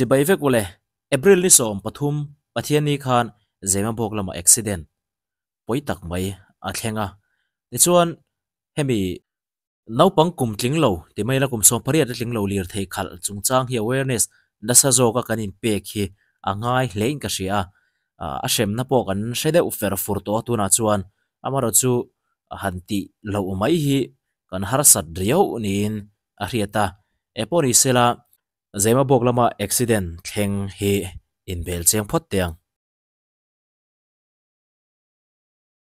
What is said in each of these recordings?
Chibai vek ule, April ni 13 Pathianni khan Zemabawk lamah accident pawi tak mai a thleng a. Tichuan hemi naupang kum tling lo ti mai la kum 18 a tling lo lirthei khalh chungchang hi awareness nasa zawka kan inpek hi a ngai hlein ka hria a. A hremna pawh kan hre deuh fer fur tawh a tunah chuan amaherawhchu han tih loh mai hi kan harsat riau niin a hriat a. Eng pawh ni sela Zemabawk lama accident thleng hi inbel chiang phawt teh ang.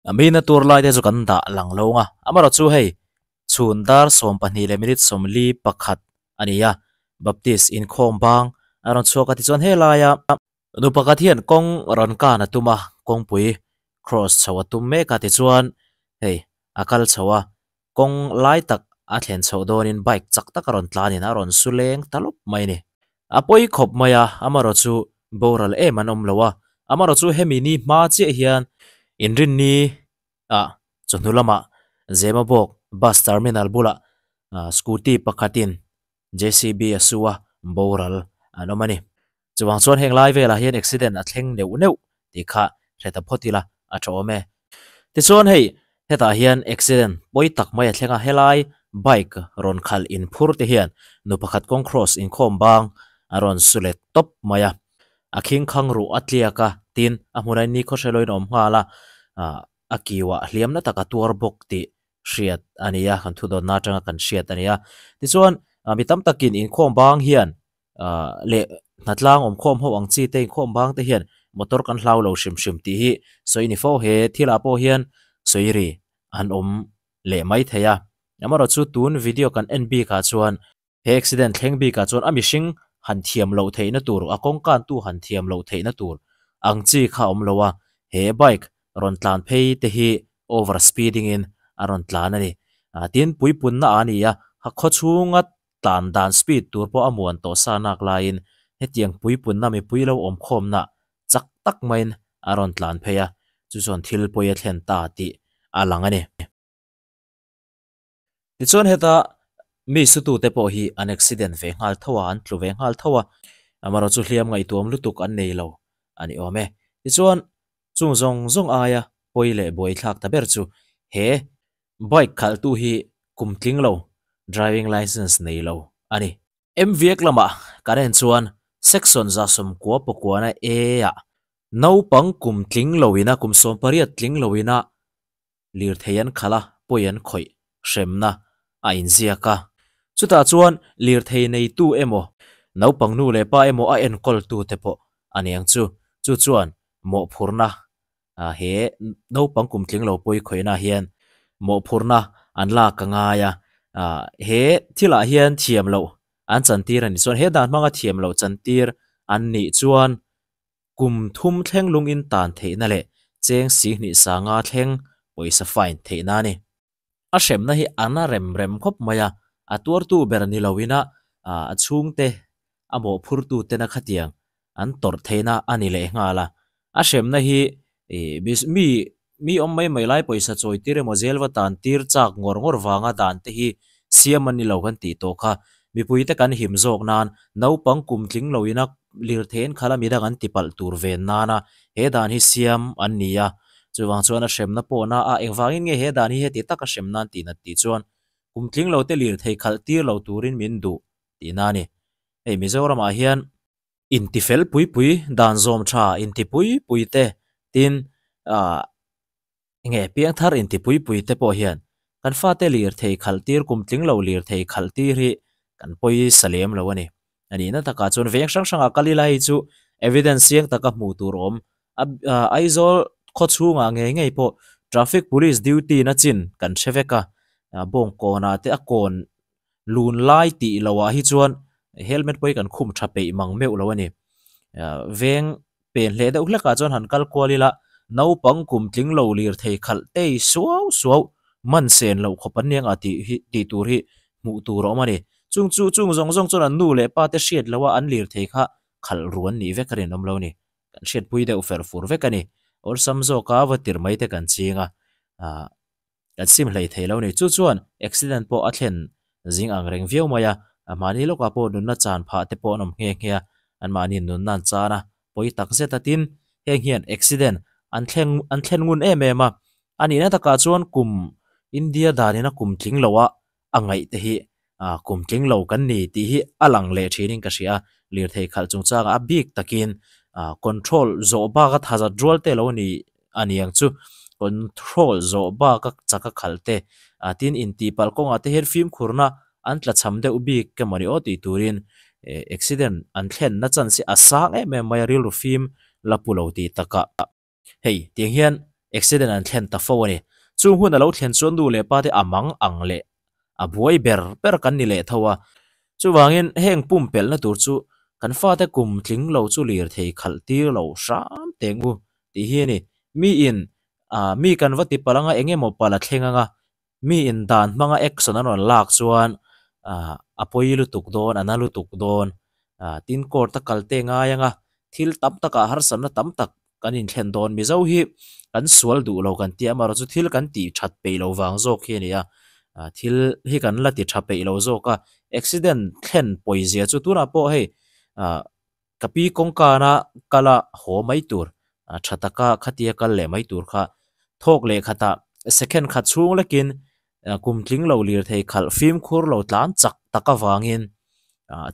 A mina tur lai te chu kan dah lang lo ang a, amaherawh chu hei chhun dar 12 minute 41 a ni a, Baptist inkhawm bang a rawn chhuak a tichuan helaia nu pakhat hian kawng rawn kan a tum a, kawngpui cross chho a tum mek a tichuan hei a kal chho a, kawng lai tak a thlen chhoh dawnin bike chak tak a rawn tlanin a rawn su leng ta lawp mai a ni. A pawi khawp mai a, amaherawh chu boral em an awm lo a, amaherawh chu hemi ni hma chiah hian inrinni ah chawhnu lamah Zemabawk bus terminal bulah scooty pakhatin J_C_B a su a, boral an awm a ni. Chuvang chuan heng lai velah hian accident a thleng neuh neuh tih kha hre ta phawt ila a tha awm e. Tichuan hei hetah hian accident pawi tak mai a thleng a, helai bike rawn khalh inphur te hian nu pakhat kawng cross inkhawm bang a rawn su let tawp mai a, a khing khang ruh a tliak a, tin a hmunah in ni khawhre loin a awm nghal a, a kiuah hliamna tak a tuar bawk tih hriat a ni a, kan thudawnna atanga kan hriat a ni a. Tichuan mi tam takin inkhawm bang hian leh hnatlang awmkhawm ho ang chi te inkhawm bang te hian motor kan hlau lo hrim hrim tih hi sawi ni fo. He thilah pawh hian sawi ri an awm leh mai thei a. Amaherawh chu tun video kan en bikah chuan he accident thleng bikah chuan a mihring han thiam loh theihna tur a kawng kantu han thiam loh theihna tur ang chi kha a awm lo a. He bike rawn tlan phei te hi over speeding in a rawn tlan a ni. Tin puipunna a ni a, khaw chhunga tlan dan speed tur pawh a muan tawh sa nak laiin hetiang puipunna mipui lo awm khawmna chak tak maiin a rawn tlan phei a, chu chuan thil pawi a thlen ta tih a lang a ni. Tichuan heta mi sutute pawh hi an accident ve nghal tho a, an tlu ve nghal tho a, amaherawh chu hliam ngaihtuam lutuk an nei lo a ni awm e. Tichuan chung zawng zawng aia pawi leh buaithlak ta ber chu he Bike khalhtu hi kum tling lo, driving licence nei lo a ni. MVek lamah kan en chuan Section 99 na A ah naupang kum tling loina kum 18 tling loina lirthei an khalh a, pawi an khawih hremna a inziak a. Chutah chuan lirthei neitu emaw, naupang nu leh pa emaw a enkawltu te pawh a ni ang chu. Chu chuan mawhphurhna he naupang kum tling lo pawi khawihna hian mawhphurhna an lak a ngai a, he thilah hian thiam loh an chantir a nih chuan he dan hmanga thiam loh chantir an nih chuan kum thum thleng lung in tan theihna leh cheng 25 thleng pawisa fine theihna a ni. A hremna hi a na rem rem khawp mai a, a tuartu ber ni loin a a chhungte a mawhphurtu tena khatiang an tawrh theihna a ni leh nghal a. A hremna hi mi mi awm mai mai lai pawisa chawi tir emaw zel va tan tir chak ngawr ngawr vanga dan te hi siam a ni lo kan tih tawh kha. Mipuite kan him zawk nan naupang kum tling loin a lirthei an khalh a midang an tipalh tur ven nana he dan hi siam an ni a. Chuvang chuan a hremna pawhna a engvangin nge he dan hi heti taka hrem nan tih nat tih chuan kum tling lo te lirthei khalh tir lo turin min duh tihna a ni. Hei Mizoramah hian intifel pui pui dan zawm tha inti pui pui te tin ah nge piangthar inti pui pui te pawh hian kan fate lirthei khalh tir kum tling lo lirthei khalh tir hi kan pawi sa lem lo a ni. A nihna takah chuan veng hrang hrangah kal ila hei chu evidence siang taka hmuh tur a awm. Aizawl khaw chhungah ngei ngei pawh traffic police duty na chin kan hre vek a, bawngkawnah te a kawn lun lai tih lohah hi chuan helmet pawh hi kan khum tha peih mang meuh lo a ni. Veng pen hleh deuh hlekah chuan han kal kual ila naupang kum tling lo lirthei khalh tei suau suau man sen loh khawp an nia tih hi tih tur hi hmuh tur a awm a ni. Chung chu chung zawng zawng chuan an nu leh pa te hriat loh a an lirthei kha khalh ru an nih vek a rinawm lo a ni. Kan hriatpui deuh fer fur vek a ni. Awlsam zawka va tir mai te kan ching a, kan sim hlei thei lo a ni. Chu chuan accident pawh a thlen zing ang reng viau mai a, mahni lawkah pawh nunna chan phah te pawh an awm nghe nghe a. Anmahni nunna an chan a, pawi tak zet a tin heng hian accident an thleng an thlen ngun em em a. A nihna takah chuan kum India danin a kum tling loh a a ngaih te hi ah kum tling lo kan ni tih hi a lang leh thinin ka hria a, lirthei khalh chungchangah a bik takin ah control zawh bak a thazat rual te lo ni a ni ang chu control zawh bak a chak a khalh te ah tin intihpalh kawngah te hian fimkhurna an tla cham deuh bik emaw ni aw tih turin eh accident an thlenna chance hi a sang em em mai a rilru fim la pu lo tih takah. Hei, tiang hian accident an thlen ta fo a ni. Chung hun a lo thlen chuan nu leh pa te a mang ang leh a buai ber ber kan ni leh tho a. Chuvangin heng pumpelhna tur chu kan fate kum tling lo chu lirthei khalh tir lo hram teng u tih hi a ni. Miin ah mi kan va ti palh anga eng emaw palh a thleng anga Mi in dan hmanga action an rawn lak chuan ah a pawi lutuk dawn a na lutuk dawn ah tin court a kal te ngai anga thil tam takah harsatna tam tak kan inthlen dawn Mizo hi kan sual duh lo kan tia amaherawhchu thil kan tih that peih lo vang zawk hi a ni a ah thil hi kan la ti tha peih lo zawk a accident thlen pawizia chu tunah pawh hei ah. Ka pi kawngkana kal a haw mai tur, tha taka khatia kal leh mai tur kha thawk leh khatah second khat chhung lekin kum tling lo lirthei khalh fimkhur lo tlan chak tak avangin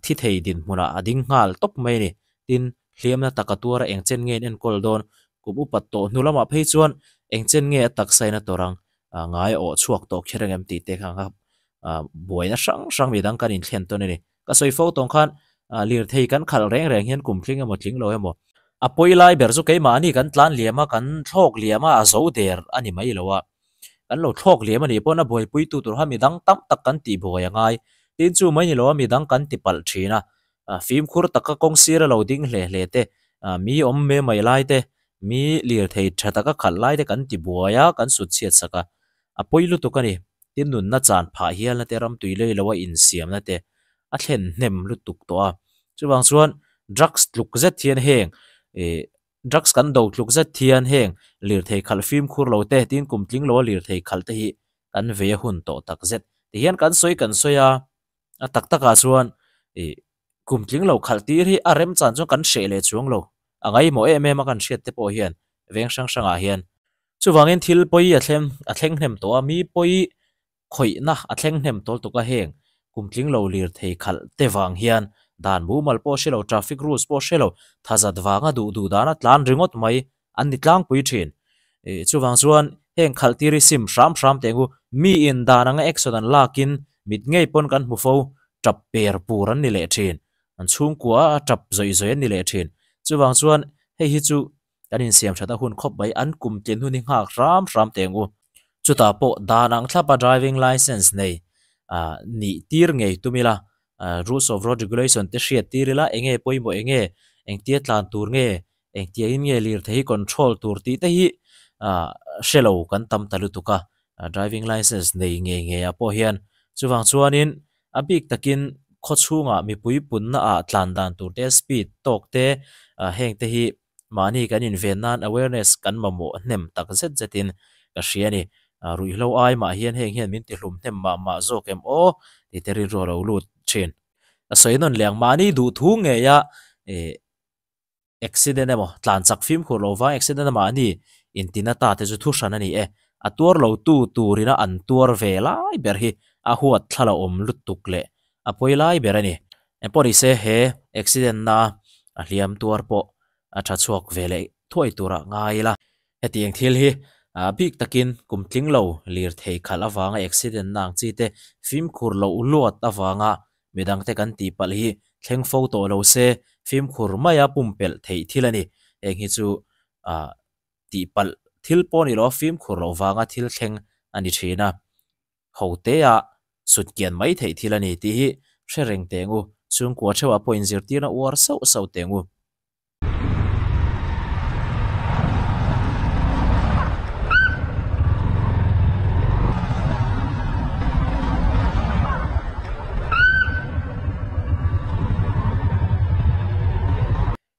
thi thei dinhmunah a ding nghal tawp mai a ni. Tin, hliamna taka tuara eng chen nge in enkawl dawn? Kum upat tawh hnu lamah phei chuan eng chen nge a taksa in a tawrh ang? Ngai a awh chhuak tawh kher ang em tih te kha buaina hrang hrang midang kan inthlen tawn a ni. Ka sawi fo tawng khan lirthei kan khalh reng reng hian kum tling emaw tling lo emaw. A pawi lai ber chu keimahni kan tlan liam a, kan thlawk liam a, a zo der a ni mai lo a. Kan lo thlawk liam a nih pawn a buaipuitu tur kha midang tam tak kan tih buai a ngai. Tin chu mai ni lo a midang kan ti palh thin a. Fimkhur taka kawng sir a lo ding hle hle te, mi awm me mai lai te, mi lirthei tha taka khalh lai te kan ti buai a, kan sut chhiat sak a. A pawi lutuk a ni. Tin nunna chan phah hialna te ram tui lei loa insiamna te a thlen hnem lutuk tawh a. Chuvang chuan drugs tluk zet hian heng ih drugs kan do tluk zet hian heng lirthei khalh fimkhur lo te tin kum tling loa lirthei khalh te hi kan vei a hun tawh tak zet. Tihian kan sawi kan sawi a, a tak takah chuan ih kum tling lo khalh tir hi a remchan chuan kan hreh leh chuang lo. A ngaihmawh em em a kan hriat te pawh hian veng hrang hrangah hian Chuvangin thil pawi a thleng a thleng hnem tawh a, mi pawi khawihna a thleng hnem tawl tuk a, heng kum tling lo lirthei khalh te vang hian dan mumal pawh hre lo, traffic rules pawh hre lo, thazat vanga duh duh dana tlan ringawt mai an ni tlangpui thin. Chuvang chuan heng khalh tir hi sim hram hram teh ngu, mi in dan anga action an lakin mit ngei pawn kan hmu fo, tap per pur an ni leh thin, an chhungkua a tap zawih zawih an ni leh thin. Chuvang chuan hei hi chu Kan insiam that a hun khawp mai, an kum tlin hun hi nghak hram hram teh ang u. Chutah pawh dan ang thlapa driving licence nei ah nih tir ngei tum ila, rules of road regulation te hriat tir ila, enge pawimawh enge, engtia tlan tur nge, engtia in nge lirthei hi control tur tih te hi ah hre lo kan tam ta lutuk a, driving licence nei ngei ngei ah pawh hian chuvang chuanin a bik takin khaw chhungah mipui punna ah tlan dan tur te speed tawk te ah heng te hi Mahni kan inven nan awareness kan mamawh hnem tak zet zetin ka hria a ni. Ruihhlo ai mah hian heng hian min tihlum hnem mah mah zawk em aw tih te rilru a lo lut thin. Ka sawi nawn leh ang, mahni duhthu ngeia accident emaw tlan chak fimkhur lo vang accident a mahni intina ta te chu thu hran a ni e. A tuar lo tu turina an tuar ve lai ber hi a huat thla la awm lutuk leh a pawi lai ber a ni. Engpawh ni se he accident na a hliam tuar pawh a tha chhuak ve leh thuai turah ngai ila. Hetiang thil hi bik takin kum tling lo lirthei khalh avanga accident na ang chi te fimkhur loh luat avanga midangte kan tih palh hi thleng fo tawh lo se fimkhur maia pumpelh theih thil a ni. Heng hi chu tih palh thil pawh ni lo a fimkhur loh vanga thil thleng a ni thin a. Hotea sut kian mai theih thil a ni tih hi hre reng teh ngu, chhungkua theuhah pawh inzirtirna uar sauh sauh teh ngu.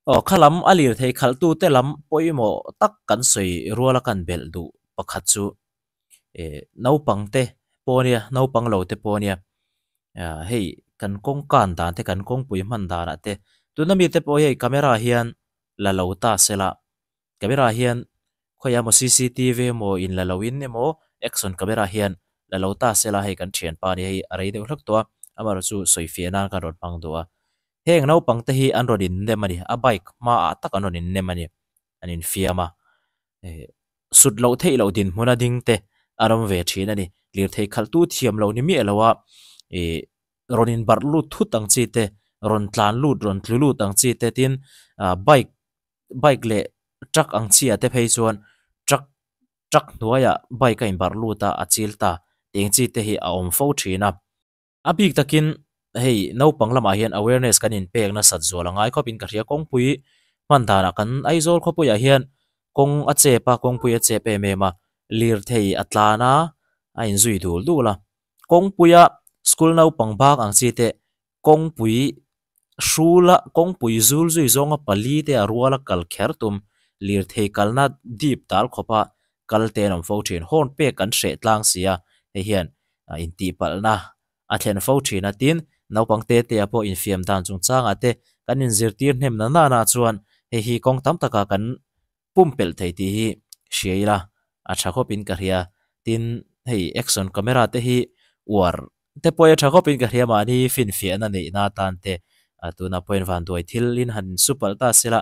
Aw kha lam a lirthei khalhtute lam pawimawh tak kan sawi ruala kan belh duh pakhat chu eh naupang te pawh ania naupang lo te pawh ania ah hei kan kawng kan dan te kan kawngpui hman danah te Tuna mite pawh hi hei camera hian la lo ta sela camera hian khawiah emaw cctv emaw in la lo in emaw action camera hian la lo ta sela hei kan thianpa nia hei a rei deuh hlek tawh a amaherawh chu sawi fiah nan khan rawn hmang duh a heng naupang te hi an rawn in nem a ni a bike hmaah tak an rawn in nem a ni an infiam a eh sut loh theih loh dinhmun a ding te a rawm ve thin a ni lirthei khalh tu thiam loh ni miah lo a ih rawn in barh lut thut ang chi te rawn tlan lut rawn tlu lut ang chi te tin ah bike bike leh truck ang chi ah te phei chuan truck truck hnuaiah bike a in barh lut a a chil ta tih ang chi te hi a awm fo thin a. A bik takin hei naupang lamah hian awareness kan inpek nasat zual a ngai khawp in ka hria kawngpui hman danah kan Aizawl khawpuiah hian kawng a chep a kawngpui a chep em em a lirthei a tlan a a inzui dul dul a kawngpuia school naupang bak ang chi te kawngpui hrula kawngpui zul zui zawnga pali te a ruala kal kher tum lirthei kalna dip dal khawpa kal te an awm fo thin. Horn pek kan hreh tlang si a, hei hian intihpalhna a thlen fo thin a tin naupang te te ah pawh infiam dan chungchangah te kan inzirtir hnem na nana chuan hei hi kawng tam takah kan pumpelh thei tih hi hria ila a tha khawpin ka hria. Tin, hei action camera te hi uar te pawh a tha khawpin ka hria mahni finfiahna neihna atan te tunah pawhin vanduai thil in han su palh ta sela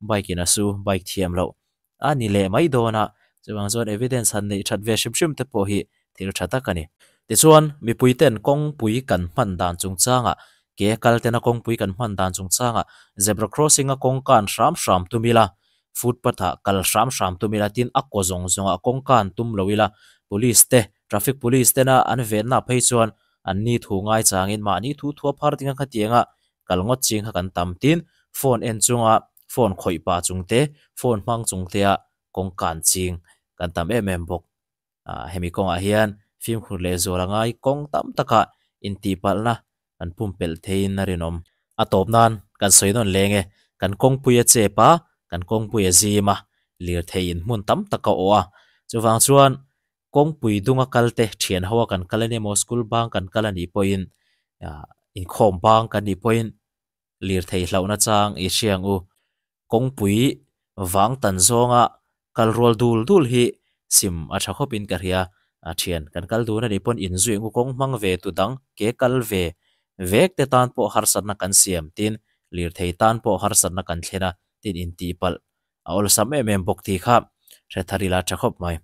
bike in a su bike thiam loh a ni leh mai dawn a, chuvang chuan evidence han neih that ve hrim hrim te pawh hi thil tha tak a ni. Tichuan, mipui ten kawngpui kan hman dan chungchangah, ke kal tena kawngpui kan hman dan chungchangah zebra crossing a kawng kan hram hram tum ila, footpath ah kal hram hram tum ila tin a kaw zawng zawngah kawng kan tum lo ila, police te, traffic police tena an venna phei chuan an ni thu ngai changin mahni thu thua phar ding a khatianga kal ngawt ching kha kan tam tin phone en chunga phone khawih pah chung te phone hmang chung te ah kawng kan ching kan tam em em bawk. Ah hemi kawngah hian fimkhur leh zual a ngai kawng tam takah intihpalhna kan pumpelh theiin a rinawm. A tawp nan kan sawi nawn leng e, kan kawngpui a chep a, kan kawngpui a zim a, lirthei in hmun tam tak a awh a, chuvang chuan kawngpui dunga kal te thian ho a kan kal a ni emaw school bang kan kal a nih pawhin ah inkhawm bang kan nih pawhin lirthei hlauhna chang i hria ang u. Kawngpui vang tan zawnga kal rual dul dul hi sim a tha khawpin ka hria. A thian kan kal dun a nih pawn inzui ang u kawng hmang ve tu dang ke kal ve vek te tan pawh harsatna kan siam tin lirthei tan pawh harsatna kan thlen a tin intihpalh a awlsam em em bawk tih kha hre thar ila tha khawp mai.